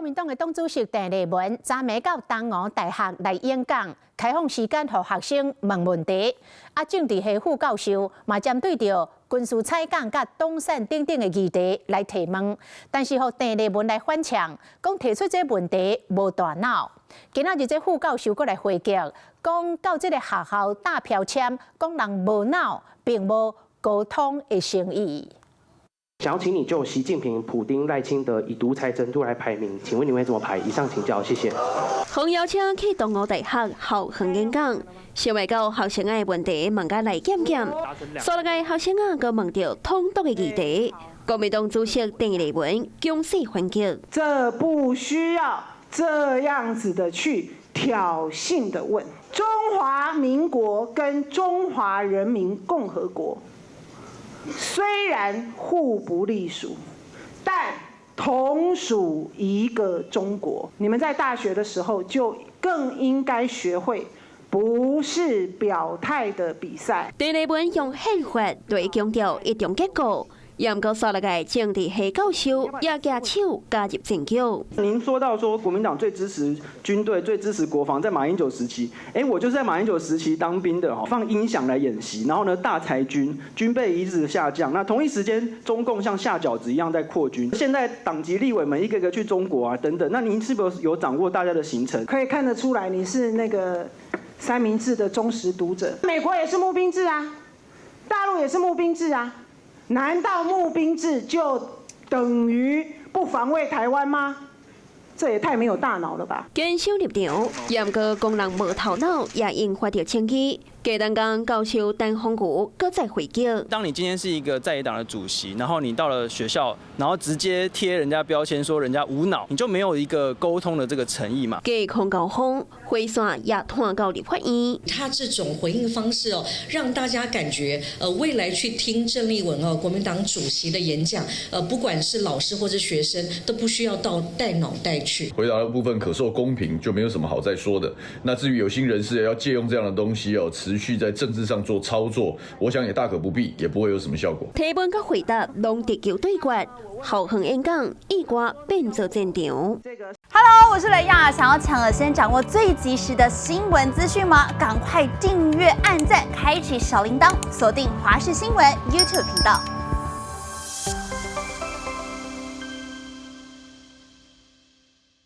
民黨的黨主席鄭麗文昨暝到東吳大學來演講，開放時間予學生問問題。啊，政治系副教授嘛針對著軍事採訪佮黨產等等的議題來提問，但是予鄭麗文來反嗆，講提出這問題無大腦。今仔日這副教授閣來回擊，講到這个學校貼標籤，講人無腦，並無溝通的誠意。想要請你就習近平、普丁、賴清德以獨裁程度來排名，請問你會怎麼排？以上請教，謝謝。紅邀請去東吳大學校園演講，想袂到學生的問題問甲來檢檢，所來個學生仔閣問著統獨的議題，國民黨主席鄭麗文強勢反擊。這不需要這樣子的去挑釁的問，中華民國跟中華人民共和國雖然互不隸屬，但同屬一個中國。你們在大學的時候就更應該學會，不是表態的比賽。鄭麗文用憲法來強調一中結構。毋過煞落來政治系教授也舉手加入戰局。您說到說國民黨最支持軍隊、最支持國防，在馬英九時期，哎，我就是在馬英九時期當兵的哈，放音響來演習，然後呢大裁軍，軍備一直下降。那同一時間，中共像下餃子一樣在擴軍。現在黨籍立委們一個個去中國啊等等，那您是否有掌握大家的行程？可以看得出來，你是那個三明治的忠實讀者。美國也是募兵制啊，大陸也是募兵制啊。難道募兵制就等於不防衛台灣嗎？這也太沒有大腦了吧！堅守立場，毋過講人無頭腦，也引發著爭議。雞蛋江教授陳鴻儒閣再回擊：當你今天是一個在野黨的主席，然後你到了學校，然後直接貼人家標籤，說人家無腦，你就沒有一個溝通的這個誠意嘛？隔空交鋒，火線也拖到立法院。他這種回應方式哦，讓大家感覺，未來去聽鄭麗文哦，國民黨主席的演講，不管是老師或者學生，都不需要到帶腦袋去。回答的部分可受公評，就沒有什麼好再說的。那至於有心人士要借用這樣的東西哦，持續在政治上做操作，我想也大可不必，也不會有什麼效果。提問佮回答攏直球對決，校園演講意外變做戰場。 Hello，我是雷亞，想要搶先掌握最及時的新聞資訊嗎？趕快訂閱、按讚、開啟小鈴鐺，鎖定華視新聞 YouTube 頻道。